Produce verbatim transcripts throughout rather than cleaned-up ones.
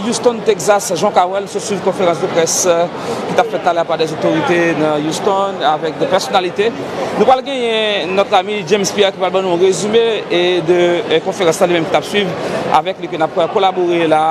Houston, Texas, jan w ka wè l, sot swiv konferans de près, euh, ki t ap fèt talè pa dè otorite nan Houston avèk de pèsonalite. Nou pral genyen notre ami James Pierre ki pral ban nou yon rezime e de, e konferans la li menm ki t ap swiv avèk li ke n ap kolabore la.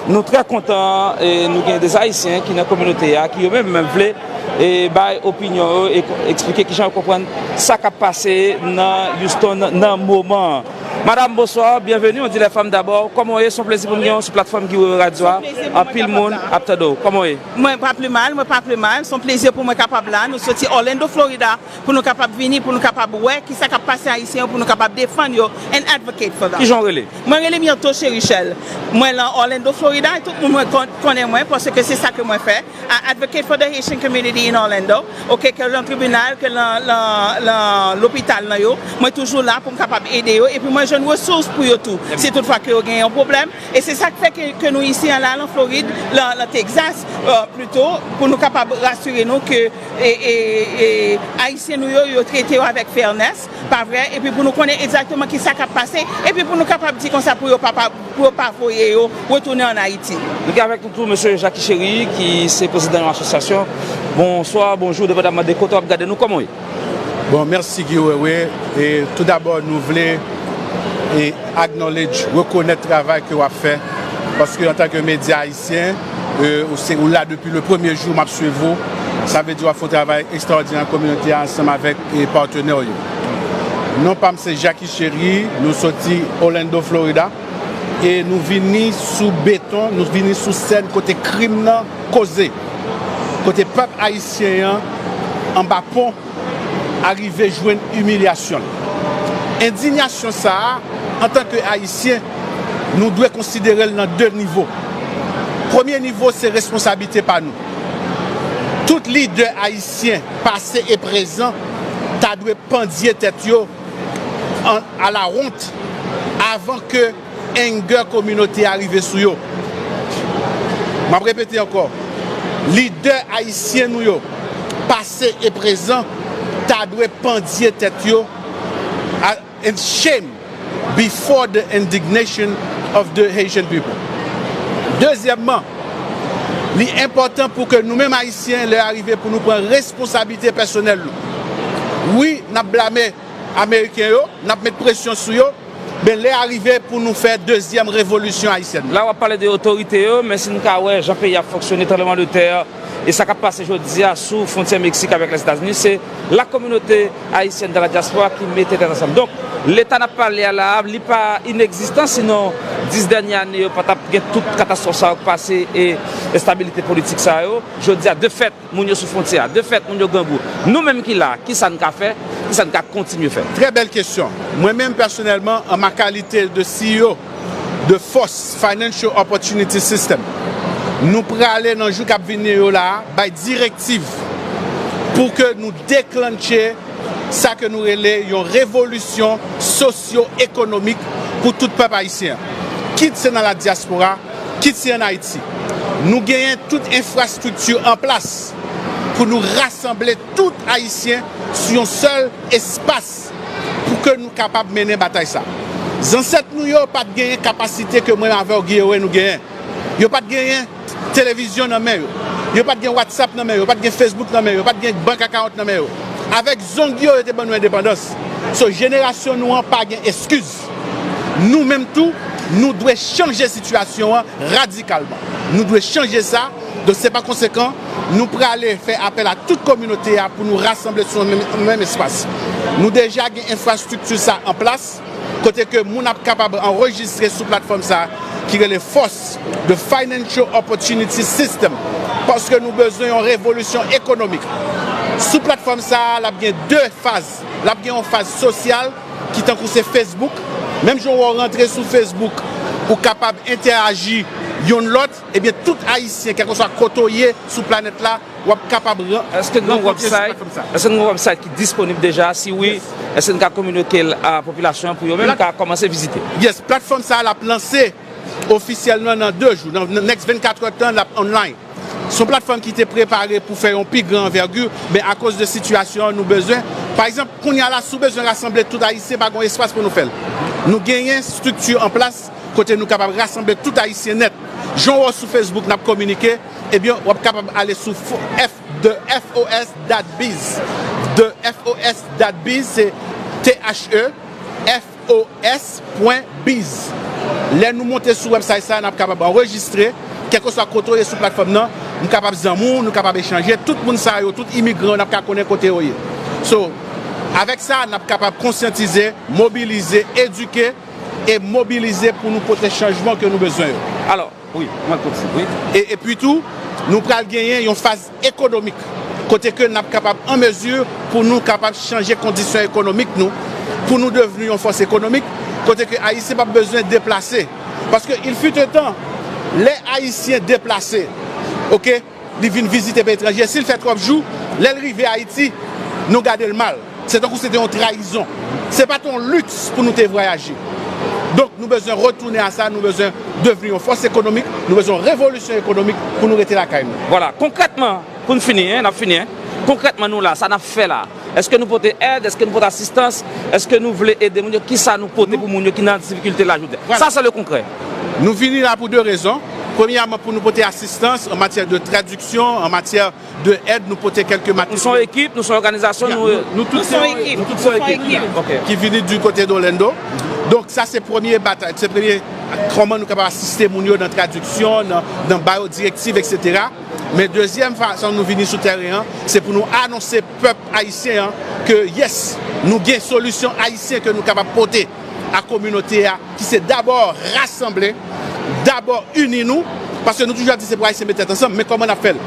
Nou trè kontan e nou gen de Ayisyen ki nan kominote a ki yo menm vle e bay opinyon yo e ko- eksplike kijan yo konprann sa k ap pase nan Houston nan moman an. Madam, bonswa, byenveni, on dit les femmes d'abord. Kòman w ye? Se yon plezi pou m gen w sou platfòm Guiro Radio a. Anpil moun ap tande w. Kòman w ye? Mwen pa pi mal, mwen pa pi mal. Se yon plezi pou mwen kapab la. Nou soti Orlando, Florida, pou nou kapab vini, pou nou kapab wè kisa k ap pase Ayisyen yo, pou nou kapab defann yo and advocate for them. Kijan w rele? Mwen rele Myrtho Cherichel. Mwen lan Orlando, Florida, e tout moun mwen kon- konnen mwen paske se sa ke mwen fè. I advocate for the Haitian community in Orlando. Ok, ke lan tribinal, ke lan, lan, lan lopital lan yo, mwen toujou la pou m kapab ede yo. Epi mwen jwenn resous pou yo tou. Si toutfwa ke yo gen yon pwoblèm. E se sa k fè ke, ke nou isi an la, lan Florid, lan, lan Texas, euh, plito, pou nou kapab rasire nou ke e, e, e, Ayisyen nou yo, yo trete yo avèk fairness, pa vre? Epi pou nou konnen egzakteman kisa k ap pase, epi pou nou kapab di konsa pou yo pa, pa, pou yo pa voye yo retounen ann Ayiti. Nou gen avèk nou tou mesye Jackie Chéry, ki se prezidan yon asosyasyon. Bonswa, bonjou, depandamman de kote w ap gade nou, kòman w ye? Bon, mèsi Guy Wewe. E tou dabò, nou vle e acknowledge, rekonèt travay ke w ap fè. Paske antanke medya ayisyen, e, ou se, ou la depi le premye jou m ap swiv ou. Sa vle di w ap fè yon travay ekstraòdinè nan kominote a ansanm avèk e patnè w yo. Non pa m se Jackie Chéry, nou soti Orlando, Florida. E nou vini sou beton, nou vini sou sèn kote krim nan koze. Kote pèp ayisyen an anba pon a rive jwenn imilyasyon l. Endiyasyon sa a, antanke Ayisyen, nou dwe konsidere l nan de nivo. Premye nivo, se responsablite pa nou. Tout lidè ayisyen, pase e prezan, ta dwe pandye tèt yo an, à la honte avan ke anger kominote a rive sou yo. M ap repete ankò, lidè ayisyen nou yo, pase e prezan, ta dwe pandye tèt yo a- and shame before the indignation of the Haitian people. Dezyèmman, li enpòtan pou ke nou menm Ayisyen, lè a rive pou nou pran responsablite pèsonèl nou. Wi, n ap blame Ameriken yo, n ap met presyon sou yo, men lè a rive pou nou fè dezyèm revolisyon ayisyèn. La w ap pale de otorite yo, men si n ka wè jan peyi a ap fonksyone, tranblemanntè, e sa k ap pase jodi a sou fwontyè Meksik avèk Lèzetazini, se la kominote ayisyèn dans la diaspora ki mete tèt ansanm. Donk, Leta n ap pale a la a, li pa inegzistan, sinon dis dènye ane yo pa t ap gen tout katastwòf sa yo k pase e enstabilite politik sa yo. Jodi a, de fèt, moun yo sou fwontyè a, de fèt, moun yo grangou. Nou menm ki la, kisa n ka fè, kisa n ka kontinye fè? Trè bèl kesyon. Mwen menm, pèsonèlman, an ma kalite de C E O, de fòs Financial Opportunity System. Nou prale nan jou k ap vini yo la a, bay direktiv pou ke nou deklantche sa ke nou rele yon revolisyon sosyo-ekonomik pou tout pèp ayisyen an. Kit se nan la dyaspora, kit se ann Ayiti. Nou genyen tout enfrastrikti an plas pou nou rasanble tout Ayisyen sou yon sèl espas pou ke nou kapab mennen batay sa. Zansèt nou yo pa t genyen kapasite ke mwen avè w, Guy Wewe, nou genyen. Yo pa t genyen televizyon nan men yo. Yo pa t gen WhatsApp nan men yo. Yo pa t gen Facebook nan men yo. Yo pa t gen bank account nan men yo. Avèk zong yo, yo te ban nou endepandans. So, jenerasyon nou an pa gen eskiz. Nou menm tou, nou dwe chanje sitiyasyon an radikalman. Nou dwe chanje sa. Donk, se pa konsekan, nou prale fè apèl a tout kominote a pou nou rasanble sou yon menm, menm espas. Nou deja gen enfrastrikti sa an plas, kote ke moun ap kapab anrejistre sou platfòm sa a ki rele fòs, the Financial Opportunity System, paske nou bezwen yon revolisyon ekonomik. Sou platfòm sa a, l ap gen de faz. L ap gen yon faz sosyal ki tankou se Facebook. Menm jan w rantre sou Facebook, ou kapab entèyaji youn lòt, ebyen, tout Ayisyen, kèlkeswa kote w ye sou planèt la, w ap kapab ran- Èske gen yon rankontre sou website? Platfòm sa. Èske gen yon website ki disponib deja? Si wi, èske n ka kominike l a popilasyon an pou yo menm ka kòmanse vizite? Yes, platfòm sa a, l ap lanse ofisyèlman nan de jou. Nan, nan next vennkat èdtan, l ap online. Se yon platfòm ki te prepare pou fè yon pi gran anvègi, men akoz de sitiyasyon an, nou bezwen, pa egzanp, kounye a la, si w bezwen rasanble tout Ayisyen, pa gen espas pou nou fè l. Nou genyen estrikti an plas, kote nou kapab rasanble tout Ayisyen nèt. Jan w wè sou Facebook n ap kominike, ebyen, w ap kapab ale sou fo- F, de F O S dot biz, de F O S dot biz, se T H E F O S pwen biz. Lè nou monte sou website sa, n ap kapab anrejistre, kèlkeswa kote w ye sou platfòm nan, m kapab zanmi w, nou kapab echanje, tout moun sa yo, tout imigran, n ap ka konnen kote yo ye. So, avèk sa, n ap kapab konsyantize, mobilize, edike e mobilize pou nou pote chanjman ke nou bezwen yo. Alò, wi, mwen konti, wi. E, epi tou, nou pral genyen yon faz ekonomik, kote ke n ap kapab an mezi pou nou kapab chanje kondisyon ekonomik nou, pou nou devni yon fòs ekonomik, kote ke Ayisyen p ap bezwen deplase. Paske il fut un temps, lè Ayisyen deplase, oke, li vin vizite peyi etranje, si l fè twòp jou, lè l rive Ayiti, nou gade l mal. Se tankou se te yon trayizon. Se pa t yon liks pou nou te vwayaje. Donk, nou bezwen retounen a sa, nou bezwen devni yon fòs ekonomik, nou bezwen yon revolisyon ekonomik pou nou rete lakay nou. Vwala, konkrètman, pou n fini, en, n ap fini, en, konkrètman nou la, sa n ap fè la, èske nou pote èd, èske nou pote asistans, èske nou vle ede moun yo, kisa nou pote pou moun yo ki nan difikilte la jodi a? Sa se le konkrè. Nou vini la pou de rezon. Premyèman, pou nou pote asistans an matyè de tradiksyon, an matyè de èd, nou pote kèlke materyèl. Nou se yon ekip, nou se yon òganizasyon, nou, nou tout se yon ekip, nou tout se yon ekip ki vini du kote d'Orlando. Donk sa se premye batay, se premye kòman nou kapab asiste moun yo nan tradiksyon, nan, nan ba yo direktiv, etsetera. Men dezyèm fason nou vini sou tèren an, se pou nou anonse pèp ayisyen an ke yes, nou gen solisyon ayisyen ke nou kapab pote a kominote a, ki se dabò rasanble, dabò ini nou, paske nou toujou ap di se pou Ayisyen met tèt ansanm, men kòman n ap fè l?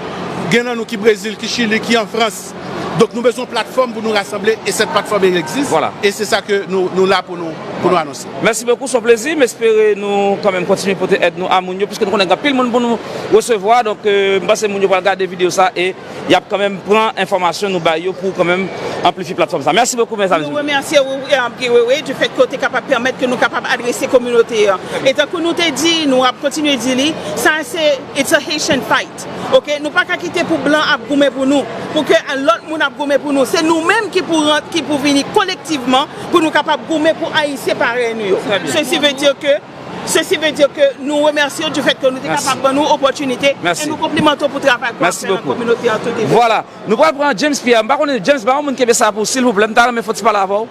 Gen nan nou ki Brezil, ki Chili, ki an Frans. Donk nou bezwen yon platfòm pou nou rasanble, e cette plateforme existe. Vwala. E se sa ke nou, nou la pou nou, pou nou anonse. Mèsi bokou, se yon plezi. M espere nou kanmenm kontinye pote èd nou a moun yo, piske nou konnen gen anpil moun pou nou resevwa. Donk, euh, m panse moun yo pral gade videyo sa e y ap kanmenm pran enfòmasyon nou bay yo pou kanmenm anplifye platfòm sa. Mèsi bokou, mezanmi. Nou remèsye ou, euh, Guy Wewe, du fait ke w te kapab pèmèt ke nou kapab adrese kominote an. E tankou nou te di, nou ap kontinye di li, sa se, it's a Haitian fight. Oke, nou pa ka kite pou blan ap goumen pou nou, pou ke lòt moun ap goumen pou nou. Se nou menm ki pou rant, ki pou vini kolektivman pou nou kapab goumen pou Ayisyen parèy nou yo. Ceci veut dire que Ceci veut dire que nou remèsye w du fait que nou te kapab ban nou opòtinite e nou konplimante w pou travay ke w ap fè nan kominote an tou. Vwala. Nou pral pran James Pierre. M pa konnen, James, ba yon moun kenbe sa pou w, silvouplè. M ta renmen fè yon ti pale avè w.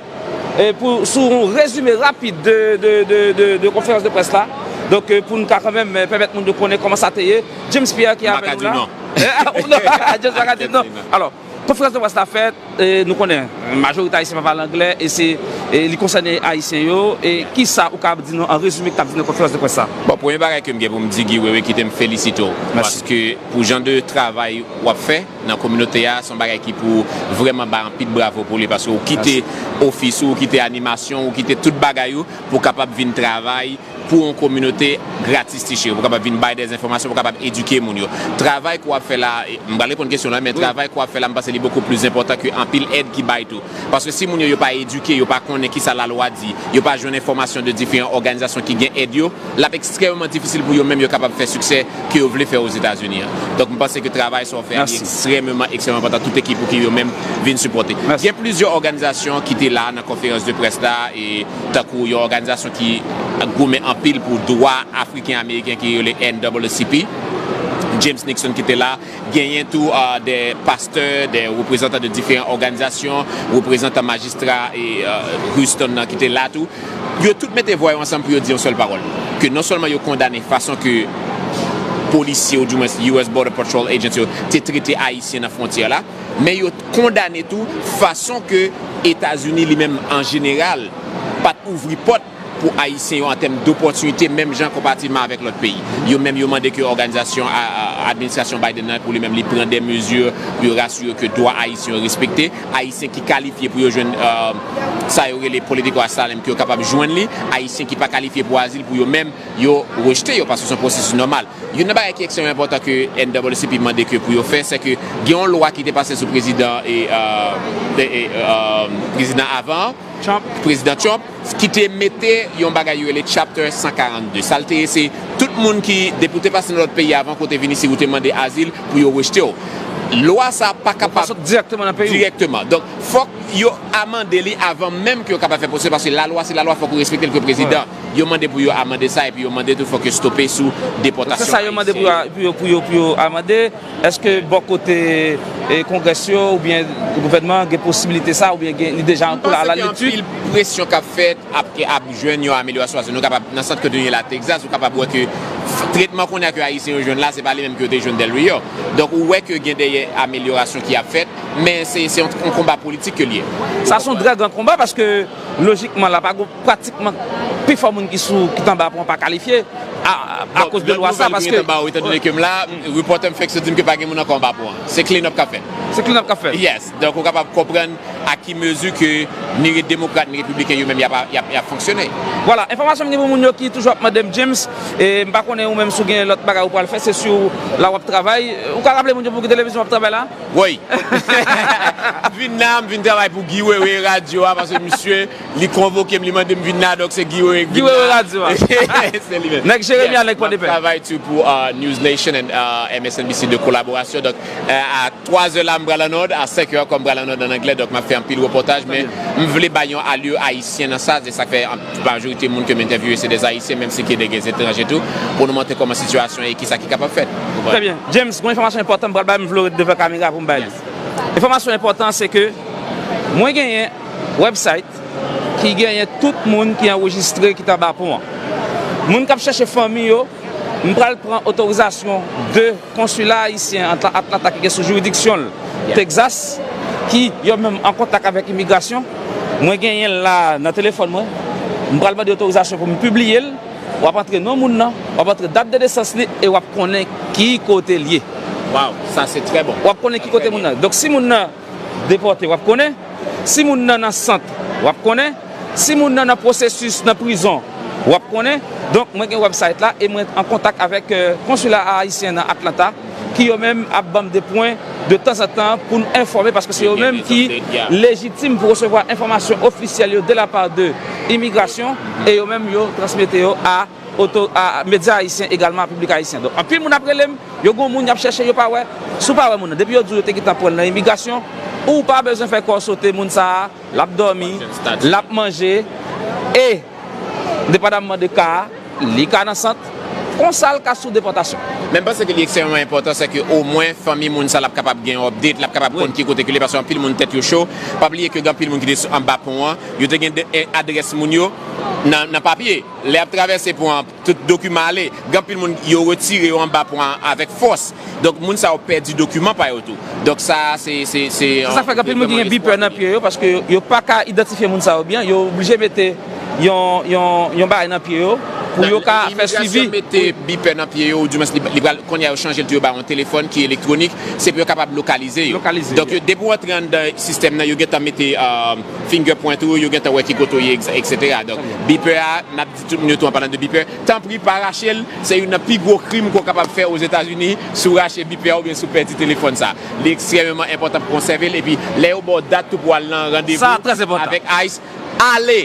E pou, sou yon rezime rapid de, de, de, de, de konferans de près la. Donk, euh, pou n ka kanmenm, euh, pèmèt moun yo konnen kòman sa te ye. James Pierre ki avèk nou la. James pa ka di non. Alò, konferans de près la fèt, e, nou konnen, majorite Ayisyen pa pale anglè, e se, e, li konsène Ayisyen yo. E kisa ou ka di nou an rezime ki t ap di nan konferans de près sa? Bon, premye bagay ke m gen pou m di, Guy Wewe, kite m felisite w. Paske pou jan de travay w ap fè nan kominote a, se yon bagay ki pou vrèman bay anpil bravo pou li, paske ou kite ofis ou, ou kite animasyon, ou kite tout bagay ou pou w kapab vin travay pou yon kominote gratis ti cheri, pou w kapab vin bay de enfòmasyon, pou w kapab edike moun yo. Travay ke w ap fè la, e, m pral reponn kesyon w la, men travay ke w ap fè la, m panse li bokou plis enpòtan ke anpil èd ki bay tou. Paske si moun yo, yo pa edike, yo pa konnen kisa lalwa di, yo pa jwenn enfòmasyon de diferan òganizasyon ki gen èd yo, l ap ekstrèmeman difisil pou yo menm yo kapab fè siksè ke yo vle fè Ozetazini an. Donk, m panse ke travay sa w fè a, li ekstrèmeman, ekstrèmeman enpòtan. Tout ekip ou ki yo menm vin sipòte. Gen plizyè òganizasyon ki te la nan konferans de près la, e tankou yon òganizasyon ki goumen anpil pou dwa Afriken Ameriken ki rele N double C P. James Nixon ki te la, genyen tou, euh, de pastè, de reprezantan de diferan òganizasyon, reprezantan majistra e, euh, Houston nan ki te la tou. Yo tout mete vwa yo ansanm pou yo di yon sèl pawòl. Ke non sèlman yo kondane fason ke polisye, ou dimwens U S Border Patrol Agents yo te trete Ayisyen nan fwontyè la, men yo kondane tou fason ke Etazini li menm an jeneral pa t ouvri pòt pou Ayisyen yo an tèm dopòtinite, menm jan konparativman avèk lòt peyi. Yo menm yo mande ke òganizasyon a, a, administrasyon Biden nan pou li menm li pran de mezi pou yo rasire ke dwa Ayisyen yo respekte. Ayisyen ki kalifye pou yo jwenn, euh, sa yo rele political asylum, ke yo kapab jwenn li. Ayisyen ki pa kalifye pou azil, pou yo menm, yo rejte yo, paske se yon pwosesis nòmal. Youn nan bagay ki ekstrèmman enpòtan ke N double C P mande ke pou yo fè, se ke gen yon lwa ki te pase sou prezidan e, euh, e, e, euh, prezidan avan, Trump. Prezidan Trump, ki te mete yon bagay yo rele Chapter san karannde. Sa l te ye, se tout moun ki, depi w te pase nan lòt peyi avan, ke w te vin isi, ou te mande azil, pou yo rejte w. Lwa sa pa kapab sot dirèkteman nan peyi w. Dirèkteman. Donk, fòk yo amande li avan menm ke yo kapab fè pwosedi, paske lalwa se lalwa, fòk ou respekte l ke prezidan. Yo mande pou yo amande sa, epi yo mande tou fòk yo stope sou depòtasyon ayisyen yo. Se sa yo mande pou yo, pou yo, pou yo, pou yo amande. Èske bò kote, e, Kongrès yo oubyen gouvènman an gen posibilite sa, oubyen gen, li deja an kou la, a la lit? M panse ke anpil presyon k ap fèt ap, ap jwenn yon amelyorasyon, paske nou kapab, nan sant kote nou ye la, Texas, ou kapab wè ke f-, tretman kounye a ke Ayisyen yo jwenn la, se pa li menm ke yo te jwenn Del Rio. Donk, ou wè ke gen dèyè amelyorasyon ki ap fèt, men se, se yon, yon konba politik ke l ye. Sa se yon trè gran konba, paske lojikman la, pa gon, pratikman pifò moun ki sou, ki t anba pon an pa kalifye a, akoz de lwa sa, paske... Bon, lòt nouvèl ki ret anba w, etan done ke m la, repòtè m fèk sot di m ke pa gen moun ankò anba pon an. Se clean up k ap fèt. Se clean up k ap fèt. Yes. Donk, ou kapab konprann a ki mezi ke ni re-, demokrat, ni repibliken, yo menm y ap, y ap, y ap fonksyone. Vwala, enfòmasyon m gen pou moun yo ki toujou ap mande m, James, e m pa konnen ou menm si w gen lòt bagay ou pral fè, se si w la w ap travay. Ou ka raple moun yo pou ki televizyon w ap travay la? Woy. M vin la, m vin travay pou Guy Wewe radyo a, paske misye, li konvoke m, li mande m vin la, donk se Guy Wewe k vin la. Guy Wewe radyo a. Se li menm. Nèg Jeremi a, nèg Pòdepè. Yes, m ap travay tou pou, uh, News Nation and, uh, M S N B C de kolaborasyon. Donk, uh, a twa zè la, m pral an nòd, a senk è ankò, m pral an nòd an anglè, donk m ap fè anpil repòtaj, men m vle bay yon alye ayisyen nan sa, se sa k fè, an, majorite moun ke m entèvyouye, se de Ayisyen, menm si gen de etranje tou, pou nou montre kòman sitiyasyon ye, kisa ki kapab fèt. Trè byen. James, gon enfòmasyon enpòtan m pral bay, m vle w ret devan kamera pou m bay li. Enfòmasyon enpòtan, se ke mwen genyen website ki genyen tout moun ki anrejistre ki t anba pon an. Moun k ap chèche fanmi yo, m pral pran otorizasyon de konsila ayisyen Atla-, Atlanta ki gen sou jiridiksyon l, Texas, ki yo menm an kontak avèk imigrasyon. Mwen genyen l la nan telefòn mwen. M pral mande otorizasyon pou m pibliye l. W ap antre non moun nan, w ap antre dat de nesans li e w ap konnen ki kote l ye. Waw, sa se trè bon. W ap konnen ki kote moun nan. Donk, si moun nan depòte, w ap konnen. Si moun nan nan sant, w ap konnen. Si moun nan nan pwosesis nan prizon, w ap konnen. Donk, mwen gen website la e mwen an kontak avèk, euh, konsila ayisyen nan Atlanta, ki yo menm ap ban m de pwen de tanzantan pou n enfòme, paske se yo menm ki lejitim pou resevwa enfòmasyon ofisyèl yo de la pa de imigrasyon, e yo menm yo transmete yo a oto-, a medya ayisyen, egalman a piblik ayisyen. Donk, anpil moun ap rele m, yo gon moun y ap chèche, yo pa wè. Si w pa wè moun nan, depi yo di w yo te gentan pran l nan imigrasyon, ou pa bezwen fè kò w sote, moun sa a, l ap dòmi, l ap manje, e, depandamman de ka a, li ka nan sant, konsa l ka sou depòtasyon. Men m panse ke li ekstrèmeman enpòtan, se ke omwen fanmi moun sa l ap kapab gen yon update, l ap kapab konn ki kote ke l ye, paske anpil moun tèt yo cho. Pa bliye ke gen anpil moun ki te sou, anba pon an, yo te gen de, e, adrès moun yo nan, nan papye. Lè y ap travèse pon an, tout dokiman ale. Gen anpil moun yo retire yo anba pon an avèk fòs. Donk, moun sa yo pèdi dokiman pa yo tou. Donk, sa a, se, se, se... Se sa k fè gen anpil moun ki gen beeper nan pye yo, paske yo, yo pa ka idantifye moun sa yo byen. Yo oblije mete yon, yon, yon bagay nan pye yo pou yo ka fè swivi. Imigrasyon mete beeper nan pye yo, oudimwens li, li pral, kounye a yo chanje l tou, yo ba yo yon telefòn ki elektwonik, se pou yo kapab lokalize yo. Lokalize yo. Donk, yo, depi w antre anndan sistèm nan, yo gentan mete, euh, fingerprint ou, yo gentan wè ki kote w ye, etsetera. Donk, beeper a, n ap di tout moun yo tou, an palan de beeper, tanpri pa rache l, se youn nan pi gwo krim ke w kapab fè Ozetazini, si w rache beeper a oubyen si w pèdi telefòn sa. Li ekstrèmeman enpòtan pou konsève l, epi lè yo ba w dat tou pou w al nan randevou avèk ice, ale!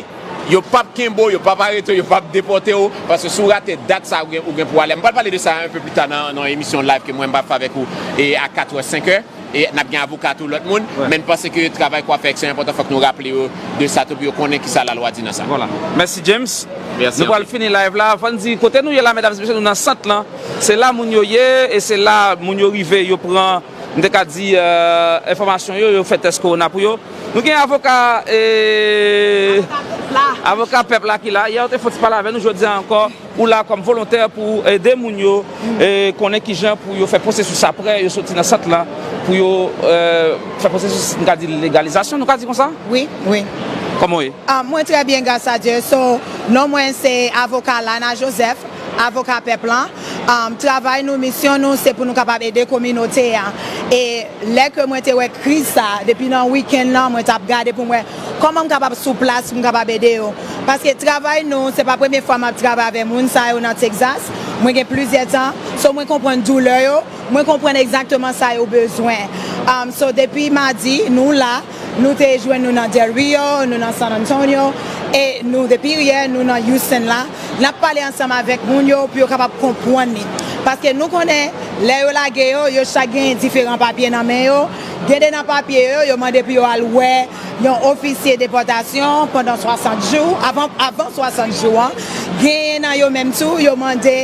Yo p ap kenbe w, yo p ap arete w, yo p ap depòte w, paske si w rate dat sa, ou gen, ou gen pou w ale. M pral pale de sa un peu plus tard nan, nan yon emisyon live ke mwen m pral fè avèk ou, e a katrè, senk è. E n ap gen avoka tou, lòt moun, men n panse ke travay ke w ap fè ekstrèmman enpòtan, fòk nou raple yo de sa tou pou yo konnen kisa lalwa di nan sa. Vwala. Mèsi, James. Mèsi anpil. Nou pral fini live la. Fò n di, kote nou ye la, medam e mesye, nou nan sant lan. Se la moun yo ye, e se la moun yo rive, yo pran, m te ka di, euh, enfòmasyon yo, yo fè tès kowona pou yo. Nou gen avoka, e, avoka pèp la ki la. Yè, ou te fon ti pale avè nou, jodi a ankò, ou la kòm volontè pou ede moun yo, e, konnen kijan pou yo fè pwosesis aprè yo soti nan sant lan, pou yo, e, fè pwosesis, nou ka di, legalizasyon, nou ka di konsa? Wi, wi. Kòman w ye? Ah, mwen trè byen, gras a Dye. So, non mwen se avoka Lana Joseph, avoka pèp lan. Um, travay nou, misyon nou, se pou nou kapab ede kominote a. E lè ke mwen te wè kriz sa, depi nan wikenn lan, mwen t ap gade pou m wè kòman m kapab sou plas, pou m kapab ede yo. Paske travay nou, se pa premye fwa m ap travay avè moun sa yo nan Texas. Mwen gen plizyè tan. So, mwen konprann doulè yo. Mwen konprann egzakteman sa yo bezwen. Um, so, depi madi, nou la, nou te jwenn nou nan Del Rio, nou nan San Antonio, e nou, depi yè, nou nan Houston la. N ap pale ansanm avèk moun yo pou yo kapab konprann li. Paske nou konnen, lè yo lage yo, yo chak gen diferan papye nan men yo. Gen de nan papye yo, yo mande pou yo al wè yon ofisye depòtasyon pandan swasant jou, avan, avan swasant jou an. Genyen nan yo menm tou, yo mande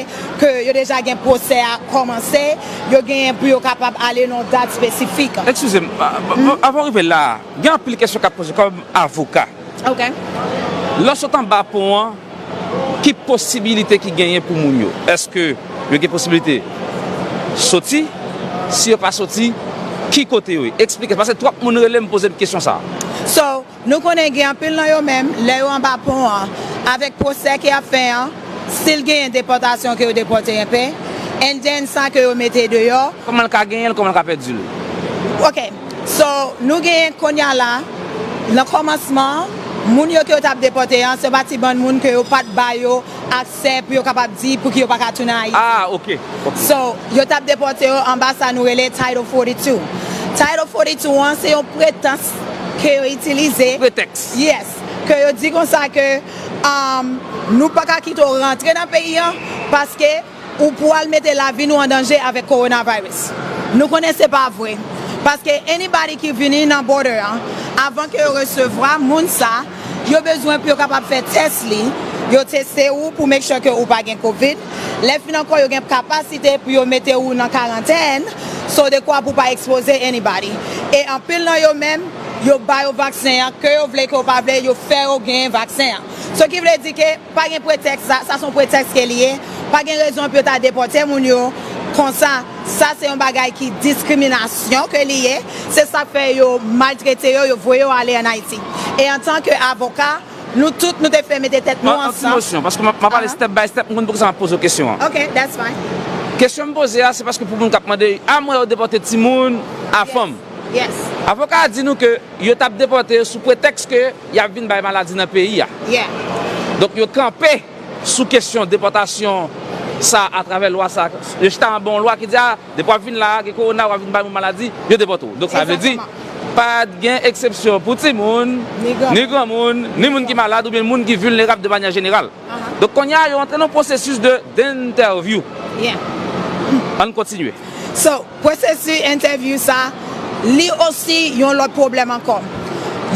ke yo deja gen pwosè a kòmanse, yo genyen pou yo kapab ale nan dat espesifik. Eskize m, a- a- avan w rive la, gen anpil kesyon k ap poze kòm avoka. Ok. Lè w sot anba pon an, ki posibilite ki genyen pou moun yo? Èske yo gen posibilite soti? Si yo pa soti, ki kote yo ye? Eksplike, paske twòp moun rele m poze m kesyon sa a. So, nou konnen gen anpil nan yo menm, lè yo anba pon an, avèk pwosè ke y ap fè an, still genyen depòtasyon ke yo depòte enpe, and then sa ke yo mete deyò. Kòman l ka genyen l, kòman l ka pèdi l? Ok. So, nou genyen kounye a la, nan kòmansman, moun yo ke yo t ap depòte an, se pa ti bann moun ke yo pa t ba yo aksè pou yo kapab di pouki yo pa ka tounen Ayiti. Ah, ok, ok. So, yo t ap depòte yo anba sa nou rele Title forty-two. Title forty-two an, se yon pretans ke yo itilize. Pretèks. Yes. Ke yo di konsa ke, um, nou pa ka kite w rantre nan peyi an, paske ou pral mete lavi nou an danje avèk coronavirus. Nou konnen se pa vre. Paske anybody ki vini nan border an, avan ke yo resevwa moun sa, yo bezwen pou yo kapab fè tès li, yo teste ou pou make sure ke ou pa gen covid. Lè fin ankò, yo gen kapasite pou yo mete ou nan karantèn, so de kwa pou pa ekspoze anybody. E anpil nan yo menm, yo ba yo vaksen an, ke yo vle, ke yo pa vle, yo fè yo genyen vaksen an. So ki vle di ke pa gen pretèks, sa, sa se yon pretèks ke li ye. Pa gen rezon pou yo ta depòte moun yo konsa. Sa se yon bagay ki diskriminasyon ke li ye. Se sa k fè yo maltrete yo, yo voye yo ale ann Ayiti. E antanke avoka, nou tout nou te fè mete tèt nou ansanm. An, an ti mosyon, paske m ap, m ap ale step by step, m konn poukisa m ap poze w kesyon an. Ok, that's fine. Kesyon m poze a, se paske pou moun k ap mande, a m wè yo depòte timoun, a fanm. Yes. Avoka a di nou ke yo t ap depòte yo sou pretèks ke y ap vin bay maladi nan peyi a. Yeah. Donk, yo kanpe sou kesyon depòtasyon sa atravè lwa sa. Yo chita anba yon lwa ki di, a, depi w ap vin la a, gen kowona, w ap vin bay moun maladi, yo depòte w. Donk, sa vle di, pa t gen eksepsyon pou timoun, ni granmoun, ni moun ki malad oubyen moun ki vilnerab de manyè jeneral. Donk, kounye a, yo antre nan pwosesis de, de entèvyou. Yeah. Ann kontinye. So, pwosesis entèvyou sa, li osi yon lòt pwoblèm ankò.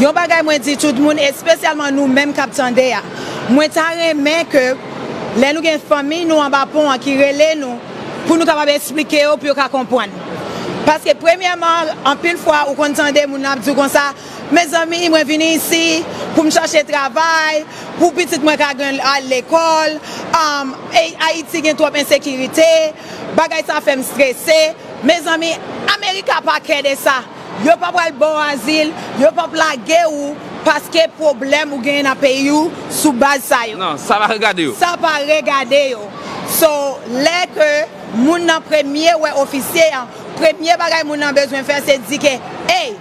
Yon bagay mwen di tout moun, espesyalman nou menm k ap tande a, mwen ta renmen ke lè nou gen fanmi nou anba pon an ki rele nou, pou nou kapab eksplike yo, pou yo ka konprann. Paske premyèman, anpil fwa, ou konn tande moun nan ap di w konsa, mezanmi, mwen vini isi pou m chache travay, pou pitit mwen ka gen al lekòl, um, e Ayiti gen twòp ensekirite, bagay sa fè m strese. Mezanmi, Amerika pa kè de sa. Yo pa pral ba w azil, yo p ap lage w paske pwoblèm ou genyen nan peyi w sou baz sa yo. Non, sa pa regade yo. Sa pa regade yo. So, lè ke moun nan premye wè ofisye an, premye bagay moun nan bezwen fè, se di ke, ey,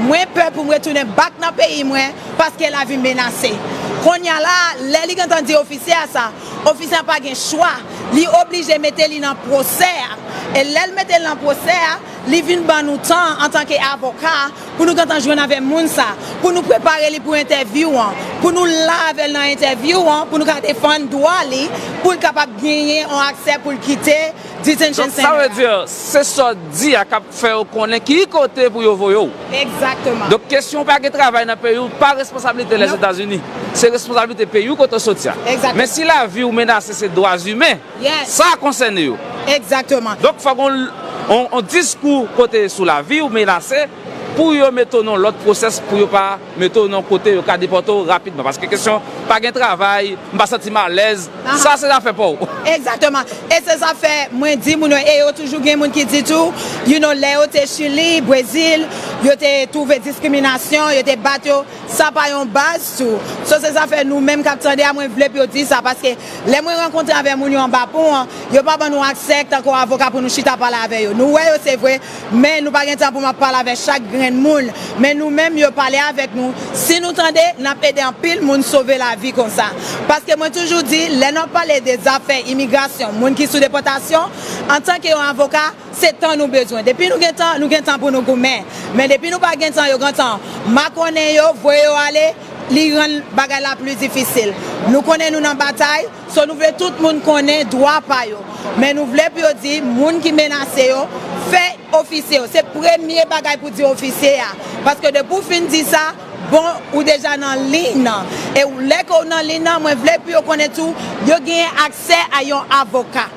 mwen pè pou m retounen back nan peyi mwen, paske lavi m menase. Kounye a la, lè li gentan di ofisye a sa, ofisye a pa gen chwa. Li oblije mete li nan pwosè a. E lè l mete l nan pwosè a, li vin ban nou tan antanke avoka pou nou gentan jwenn avè moun sa, pou nou prepare li pou entèvyou an, pou nou la avè l nan entèvyou an, pou nou ka defann dwa li, pou l kapab genyen yon aksè pou l kite detention center a. Donk, sa vle di, se sa w di a k ap fè yo konnen ki kote pou yo voye w. Egzakteman. Donk, kesyon pa gen travay nan peyi w, pa responsablite Lèzetazini. Se responsablite peyi w kote w soti a. Egzakteman. Men si lavi w menase, se dwa imen, sa konsène yo. Egzakteman. Donk, fòk on, on, on diskou kote sou lavi w menase pou yo mete w nan lòt pwosès, pou yo pa mete w nan kote yo ka depòte w rapidman. Paske kesyon pa gen travay, m pa santi m alèz, sa se zafè pa w. Egzakteman. E se sa fè mwen di moun yo, e yo toujou gen moun ki di tou, you know, lè yo te Chili, Brezil, yo te twouve diskriminasyon, yo te bat yo, sa pa yon baz tou. So, se sa fè nou menm k ap tande a, mwen vle pou yo di sa, paske lè mwen rankontre avè moun yo anba pon an, yo pa ban nou aksè tankou avoka pou nou chita pale avè yo. Nou wè yo, se vre, men nou pa gen tan pou m ap pale avè chak grenn moun. Men nou menm, yo pale avèk nou. Si nou tande, n ap ede anpil moun sove lavi konsa. Paske mwen toujou di, lè n ap pale de zafè imigrasyon, moun ki sou depòtasyon, antanke yon avoka, se tan nou bezwen. Depi nou gen tan, nou gen tan pou nou goumen. Men depi nou pa gen tan, yo gentan makonnen yo, voye yo ale, li rann bagay la pli difisil. Nou konnen nou nan batay, so nou vle tout moun konnen dwa pa yo. Men nou vle pou yo di moun ki menase yo, fè ofisye yo. Se premye bagay pou di ofisye a. Paske depi w fin di sa, bon, ou deja nan liy nan. E lè ke w nan liy nan, mwen vle pou yo konnen tou, yo genyen aksè a yon avoka.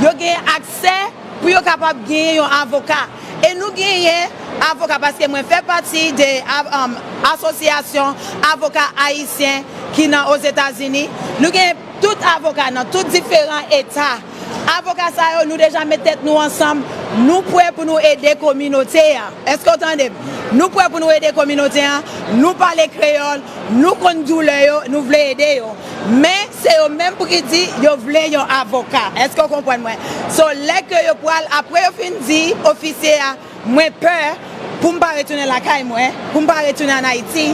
Yo genyen aksè pou yo kapab genyen yon avoka. E nou genyen avoka, paske mwen fè pati de av- um, asosyasyon avoka ayisyen ki nan Ozetazini. Nou genyen tout avoka nan tout diferan eta. Avoka sa yo, nou deja met tèt nou ansanm, nou prè pou nou ede kominote a. Èske w tande m? Nou prè pou nou ede kominote a, nou pale kreyòl, nou konn doulè yo, nou vle ede yo. Men, se yo menm pou ki di yo vle yon avoka. Èske w konprann mwen? So, lè ke yo pral, apre yo fin di ofisye a, mwen pè pou m pa retounen lakay mwen, pou m pa retounen ann Ayiti,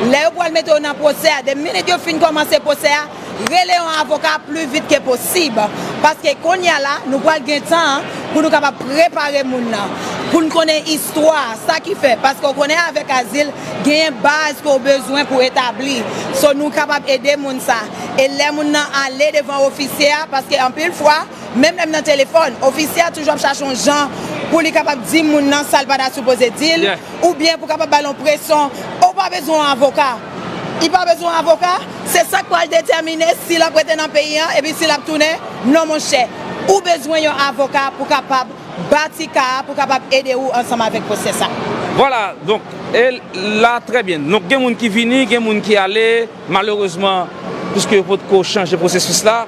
lè yo pral mete yo nan pwosè a, de minit yo fin kòmanse pwosè a, rele yon avoka pli vit ke posib. Paske kounye a la, nou pral gen tan pou nou kapab prepare moun nan, pou n konnen istwa, sa ki fè. Paske w konnen avèk azil, genyen baz ke w bezwen pou etabli. So, nou kapab ede moun sa. E lè moun nan ale devan ofisye a, paske anpil fwa, menm lè m nan telefòn, ofisye a toujou ap chache yon jan pou li kapab di moun nan sa l pa ta sipoze di l, oubyen pou kapab ba l yon presyon. Ou pa bezwen yon avoka. Li pa bezwen yon avoka. Se sa k pral detèmine si l ap rete nan peyi an epi si l ap tounen. Non, monchè. Ou bezwen yon avoka pou kapab bati ka a, pou kapab ede ou ansanm avèk pwosè sa. Vwala, donk, e la, trè byen. Donk, gen moun ki vini, gen moun ki ale. Malerezman, piske yo potko chanje pwosesis la,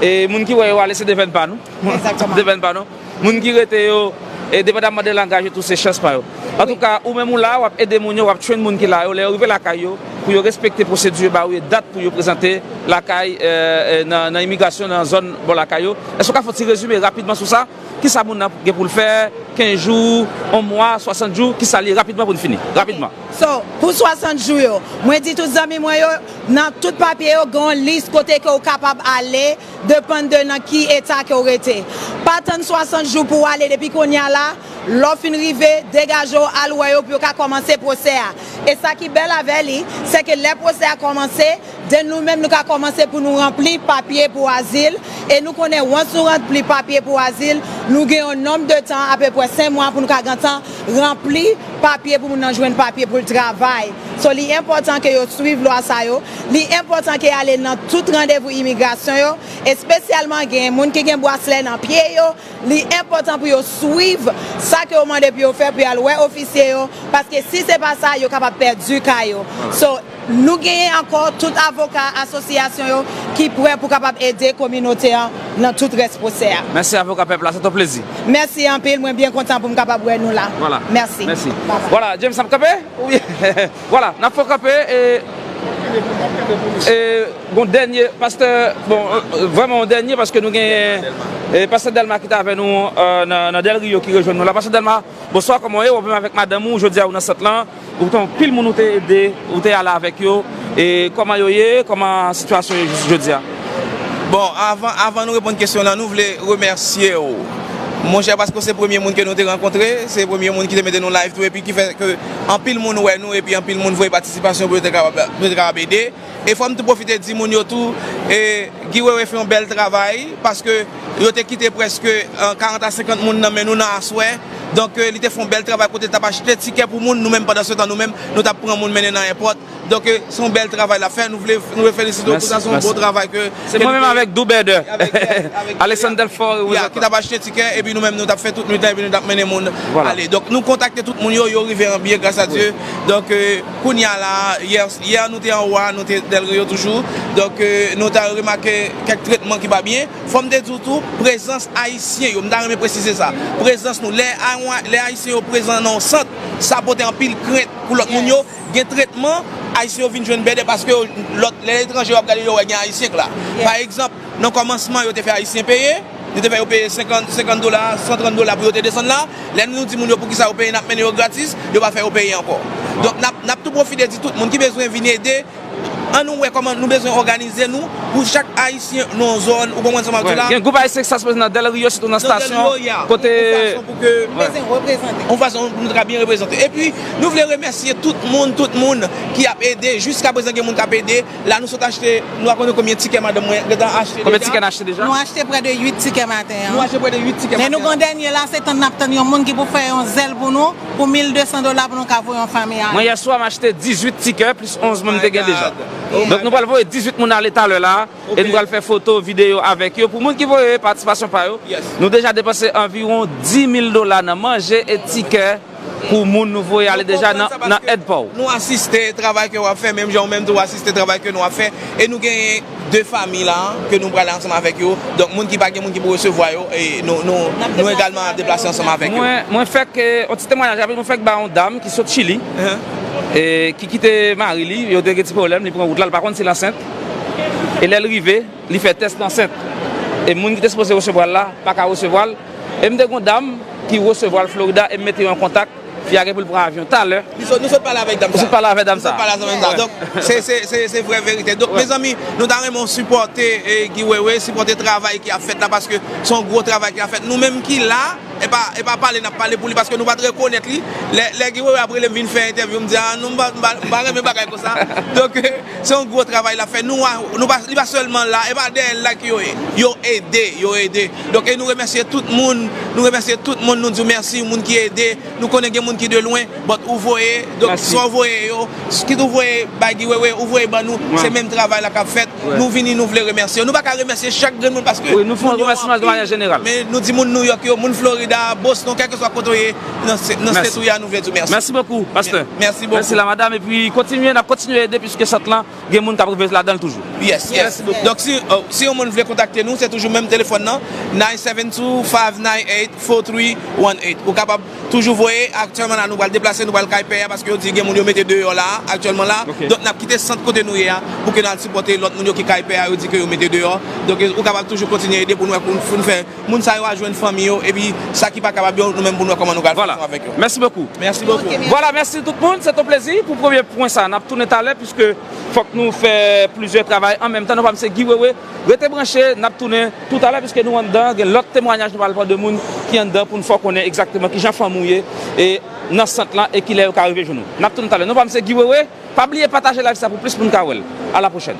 e moun ki wè yo ale, se devèn pa nou. Egzakteman. Devèn pa nou. Moun ki rete yo, e depandamman de langaj yo tou, se chans pa yo. Antouka, ou menm ou la, w ap ede moun yo, w ap train moun ki la yo, lè yo rive lakay yo, pou yo respekte pwosedi yo ba ou, e dat pou yo prezante lakay, e, e, nan, nan imigrasyon, nan zòn bò lakay yo. Èske w ka fè yon ti rezime rapidman sou sa? Kisa moun nan gen pou l fè? Kenz jou, yon mwa, swasant jou, kisa l ye? Rapidman pou n fini. Rapidman. So, pou swasant jou yo, mwen di tout zanmi mwen yo, nan tout papye yo, gen yon lis kote ke w kapab ale, depann de nan ki eta ke w rete. Pa tann swasant jou pou w ale depi kounye a la, lè w fin rive, degaje w, al wè yo pou yo ka kòmanse pwosè a. E sa ki bèl avè li, se ke lè pwosè a kòmanse, de nou menm nou ka kòmanse pou nou ranpli papye pou azil, e nou konnen once nou ranpli papye pou azil, nou gen yon nonb de tan, apeprè senk mwa pou nou ka gentan ranpli papye pou moun nan jwenn papye pou l travay. So, li enpòtan ke yo swiv lwa sa yo, li enpòtan ke y ale nan tout randevou imigrasyon yo, espesyalman gen moun ki gen braslè nan pye yo, li enpòtan pou yo swiv sa ke yo mande pou yo fè, pou y al wè ofisye yo, paske si se pa sa, yo kapab pèdi ka yo. So, nou genyen ankò tout avoka asosyasyon yo ki prè pou kapab ede kominote an nan tout rès pwosè a. Mèsi, avoka pèp la, se yon plezi. Mèsi anpil, mwen byen kontan pou m kapab wè nou la. Vwala. Mèsi. Mèsi. Bye bye. Vwala, James ap kanpe? Wi. Vwala, n ap fè kanpe e, e gon dènye, pastè, bon, e, vrèman yon dènye, paske nou gen, e, pastè Delma ki t avè nou, e, nan, nan Del Rio ki rejwenn nou la. Pastè Delma, bonswa, kòman w ye? W ap menm avèk madanm ou, jodi a ou nan sant lan, ou te anpil moun ou te ede, ou te ale avèk yo, e kòman yo ye, kòman sitiyasyon ye jis jodi a? Bon, avan, avan nou reponn kesyon lan, nou vle remèsye w, monchè, paske w se premye moun ke nou te rankontre, se premye moun ki te mete nou live tou, epi ki fè ke anpil moun wè nou, epi anpil moun voye patisipasyon pou yo te kapab, pou yo te kapab ede. E fò m tou pwofite di moun yo tou, e, Guy Wewe fè yon bèl travay, paske yo te kite prèske, e, karant a senkant moun nan men nou nan aswè. Donk, e, li te fè yon bèl travay kote l t ap achte tikè pou moun, nou menm pandan se tan, nou menm, nou t ap pran moun mennen nan èpòt. Donk, e, se yon bèl travay l ap fè, nou vle, nou vle felisite w pou sa, se yon bon travay ke, se mwen menm avèk Doubèdè. Avèk, avèk Alexandre Delfort, ki t ap achte tikè, epi nou menm, nou t ap fè tout nwit lan, epi nou t ap mennen moun ale. Donk, nou kontakte tout moun yo, yo rive an byen, gras a Dye. Donk, e, kounye a la, yè, yè nou te anwo a, nou te Del Rio toujou. Donk, e, nou ta remake kèk tretman ki pa byen. Fò m te di w tou, prezans ayisyen yo, m ta renmen presize sa. Prezans nou, lè, lè ayisyen yo prezan nan yon sant, sa pote anpil krent pou lòt moun yo. Gen tretman, ayisyen yo vin jwenn bèdè paske yo, lòt, lè etranje yo ap gade yo wè gen ayisyen k la. Pa egzanp, nan kòmansman, yo te fè ayisyen peye, yo te fè yo peye senkant, senkant dola, san trant dola pou yo te desann la. Lè nou di moun yo poukisa yo peye, n ap mennen yo gratis, yo pa fè yo peye ankò. Donk, n ap, n ap tou pwofite di tout moun ki bezwen vin ede, An nou wè kòman nou bezwen òganize nou pou chak Ayisyen nan yon zòn, ou konprann sa m ap di la? Gen gwoup Ayisyen ki ta sipoze nan Del Rio, sitou nan stasyon, kote. Yon fason pou ke. Bezwen reprezante. Yon fason pou nou ta byen reprezante. Epi, nou vle remèsye tout moun, tout moun ki ap ede. Jiska prezan, gen moun k ap ede. La, nou sot achte, nou pa konnen konbyen tikè madanm mwen gentan achte deja. Konbyen tikè n achte deja? Nou achte prè de uit tikè maten an. Nou achte prè de uit tikè maten an. Men nou gon dènye la, se tann n ap tann yon moun ki pou fè yon zèl pou nou, pou mil de san dola pou nou ka voye yon fanmi ale. Mwen, yè swa, m achte dizuit tikè, plis onz mwen m te gen deja. Donk, nou pral voye dizuit moun ale talè la, e nou pral fè foto, videyo avèk yo. Pou moun ki voye patisipasyon pa yo, nou deja depanse anviwon dis mil dola nan manje e tikè pou moun nou voye ale deja nan, nan èd pa w. Nou asiste travay ke w ap fè, menm jan ou menm tou w asiste travay ke nou ap fè, e nou genyen de fanmi la, ke nou prale ansanm avèk yo. Donk, moun ki pa gen moun ki pou resevwa yo, e nou, nou, nou egalman ap deplase ansanm avèk yo. Mwen, mwen fèk, e, yon ti temwayaj rapid, mwen fèk ba yon dam ki sot Chili, e, ki kite mari li, yo te gen ti pwoblèm, li pran wout la, li pa konn si l ansent. E lè l rive, li fè tès l ansent. E moun ki te sipoze resevwa l la, pa ka resevwa l. E m te gen yon dam ki resevwa l Florida, e m mete yo an kontak. Fi a gen pou l pran avyon talè. Nou sot, nou sot pale avèk dam sa. Nou sot pale avèk dam sa. Nou sot pale avèk dam sa. Donk, se, se, se, se vrè verite. Donk, mezanmi, nou ta renmen w sipòte, e, Guy Wewe, sipòte travay ki ap fèt la, paske se yon gwo travay ki ap fèt. Nou menm ki la, e pa, e pa pale n ap pale pou li, paske nou pa t rekonèt li. Lè, lè Guy Wewe ap rele m vin fè entèvyou, m di, "A, non, m pa, m pa, m pa renmen bagay konsa." Donk, se yon gwo travay l ap fè. Nou, a, nou pa, li pa sèlman la, e pa dèyè l la ke yo ye. Yo ede, yo ede. Donk, e nou remèsye tout moun, nou remèsye tout moun, nou di w mèsi, moun ki ede. Nou konnen gen moun ki de lwen, but ou voye, donk sa w voye yo, kit ou voye bay Guy Wewe, ou voye ban nou, se menm travay la k ap fèt. Nou vini, nou vle remèsye yo. Nou pa ka remèsye chak grenn moun paske. Wi, nou fè yon remèsiman de manyè jeneral. Men nou di moun New York yo, moun Florida, Boston, kèlkeswa kote w ye, nan se-, nan state ou ye a, nou vle di w mèsi. Mèsi bokou, pastè. Mèsi bokou. Mèsi la madam, epi kontinye, n ap kontinye ede, piske sant lan, gen moun k ap rive ladan l toujou. Yes, yes. Donk, si, oh, si yon moun vle kontakte nou, se toujou menm telefòn nan, nine seven two, five nine eight, four three one eight. Ou kapab toujou voye. Aktyèlman la, nou pral deplase, nou pral kay pè a, paske yo di gen moun yo mete deyò la, aktyèlman la. Donk, n ap kite sant kote nou ye a, pou ke n al sipòte lòt moun yo ki kay pè a, yo di ke yo mete deyò. Donk, ou kapab toujou kontinye ede pou nou, pou nou fè moun sa yo a jwenn fanmi yo, epi sa ki pa kapab yo, nou menm pou nou wè kòman nou pral fè ansanm avèk yo. Mèsi bokou. Mèsi bokou. Vwala, mèsi tout moun. Se te yon plezi pou premye pwen sa. N ap tounen talè, piske fòk nou fè plizyè travay an menm tan. Non pa m se Guy Wewe. Rete branche, n ap tounen toutalè, piske nou anndan, gen lòt temwayaj nou pral pran de moun ki anndan pou n fè w konnen egzakteman kijan fanmi w ye, e nan sant lan, e kilè yo ka rive jwenn ou. N ap tounen talè. Non pa m se Guy Wewe. Pa bliye pataje live sa pou plis moun ka wè l. A la pwochèn.